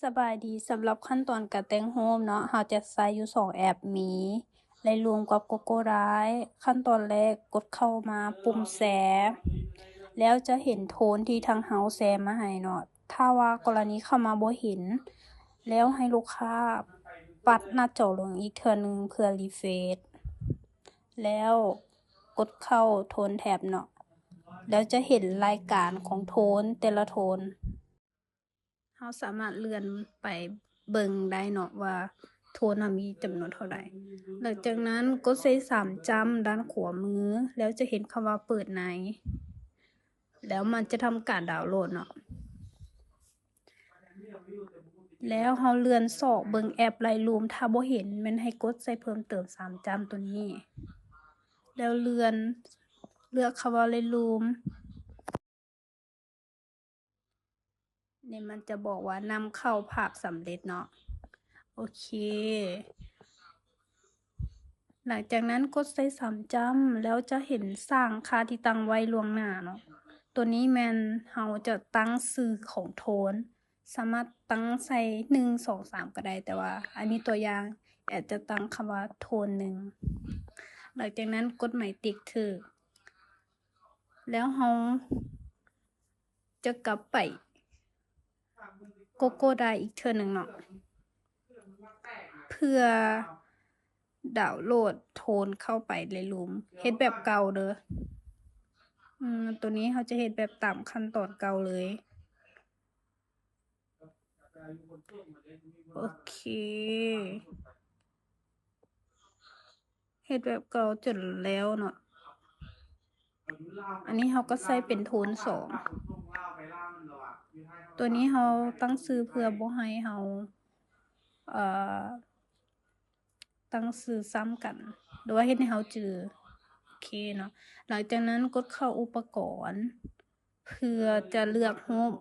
ສະບາຍດີ, ສຳລັບຂັ້ນຕອນການແຕ່ງຮູບເນາະ, ເຮົາຈະໃຊ້ຢູ່ສອງແອັບ, ມີ Lightroom ກັບ Google Drive. ຂັ້ນຕອນແລກ, ກົດເຂົ້າມາປຸ່ມ Share ແລ້ວຈະເຫັນໂທນທີ່ທາງເຮົາແຊມາໃຫ້ເນາະ. ຖ້າວ່າກໍລະນີເຂົ້າມາບໍ່ເຫັນ, ແລ້ວໃຫ້ລູກຄ້າປັດໜ້າຈໍລົງອີກເທື່ອໜຶ່ງເພື່ອ refresh ແລ້ວກົດເຂົ້າໂທນແທັບເນາະ, ແລ້ວຈະເຫັນລາຍການຂອງໂທນແຕ່ລະໂທນ. ເຮົາສາມາດເລື່ອນໄປເບິ່ງໄດ້ເນາະວ່າໂທນເຮົາມີຈຳນວນເທົ່າໃດ. ຫຼັງຈາກນັ້ນກົດໃສ່ສາມຈ້ຳດ້ານຂວາມື ແລ້ວຈະເຫັນຄຳວ່າເປີດໃນ ແລ້ວມັນຈະທຳການດາວໂຫຼດເນາະ. ແລ້ວເຮົາເລື່ອນຊອກເບິ່ງແອັບ Lightroom, ຖ້າບໍ່ເຫັນແມ່ນໃຫ້ກົດໃສ່ເພີ່ມເຕີມສາມຈ້ຳໂຕນີ້ ແລ້ວເລື່ອນ ເລືອກຄຳວ່າ Lightroom. ນີ້ມັນຈະບອກວ່ານຳເຂົ້າພາບສຳເລັດເນາະ. ໂອເຄ. ຫຼັງຈາກນັ້ນກົດໃສ່ສາມຈ້ຳ ແລ້ວຈະເຫັນສ້າງຄ່າທີ່ຕັ້ງໄວ້ລ່ວງໜ້າເນາະ. ໂຕນີ້ແມ່ນເຮົາຈະຕັ້ງຊື່ຂອງໂທນ, ສາມາດຕັ້ງໃສ່ໜຶ່ງ ສອງ ສາມ ກໍໄດ້, ແຕ່ວ່າອັນນີ້ຕົວຢ່າງ ແອດຈະຕັ້ງຄຳວ່າໂທນໜຶ່ງ. ຫຼັງຈາກນັ້ນກົດໝາຍຕິກຖືກ ແລ້ວເຮົາຈະກັບໄປ Google Drive ອີກເທື່ອໜຶ່ງເນາະ ເພື່ອດາວໂຫຼດໂທນເຂົ້າໄປ Lightroom. ເຮັດແບບເກົ່າເດີ. ອືມ ໂຕນີ້ເຮົາຈະເຮັດແບບຕາມຂັ້ນຕອນເກົ່າເລີຍ. ໂອເຄ. ເຮັດແບບເກົ່າຈົນແລ້ວເນາະ. ອັນນີ້ເຮົາກໍໃສ່ເປັນໂທນສອງ. ໂຕນີ້ເຮົາຕັ້ງຊື່ເພື່ອບໍ່ໃຫ້ເຮົາ ເອີ ຕັ້ງຊື່ຊ້ຳກັນ ຫຼືວ່າເຮັດໃຫ້ເຮົາຈື່. ໂອເຄເນາະ. ຫຼັງຈາກນັ້ນກົດເຂົ້າອຸປະກອນ ເພື່ອຈະເລືອກຮູບ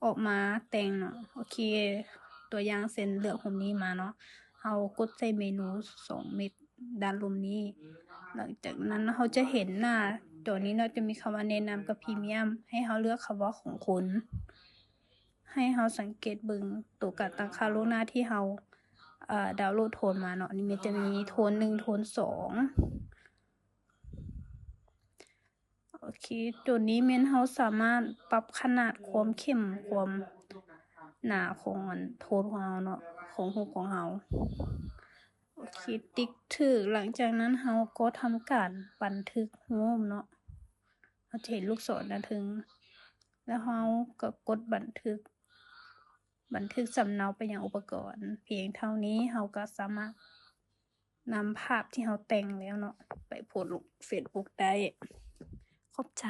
ອອກມາແຕ່ງເນາະ. ໂອເຄ, ຕົວຢ່າງເຊັ່ນເລືອກຮູບນີ້ມາເນາະ, ເຮົາກົດໃສ່ເມນູສອງເມັດດ້ານລຸ່ມນີ້. ຫຼັງຈາກນັ້ນເຮົາຈະເຫັນໜ້າຈໍນີ້ເນາະ, ຈະມີຄຳວ່າແນະນຳກັບພຣີມຽມ, ໃຫ້ເຮົາເລືອກຄຳວ່າຂອງຄຸນ. ໃຫ້ເຮົາສັງເກດເບິ່ງໂຕການຕັ້ງຄ່າລ່ວງໜ້າທີ່ເຮົາ ເອີ ດາວໂຫຼດໂທນມາເນາະ. ນີ້ມັນຈະມີໂທນໜຶ່ງ ໂທນສອງ. ໂອເຄ, ໂຕນີ້ແມ່ນເຮົາສາມາດປັບຂະໜາດຄວາມເຂັ້ມ ຄວາມໜາຂອງອັນໂທນຂອງເຮົາເນາະ, ຂອງຮູບຂອງເຮົາ. ໂອເຄ, ຕິກຖືກ. ຫຼັງຈາກນັ້ນເຮົາກໍທຳການບັນທຶກຮູບເນາະ. ເຮົາຈະເຫັນລູກສອນດ້ານເທິງ, ແລ້ວເຮົາກໍກົດບັນທຶກ, ບັນທຶກສຳເນົາໄປຍັງອຸປະກອນ. ພຽງເທົ່ານີ້ເຮົາກໍສາມາດ ນຳພາບທີ່ເຮົາແຕ່ງແລ້ວເນາະ ໄປໂພສລົງເຟສບຸກໄດ້. ຂອບໃຈ.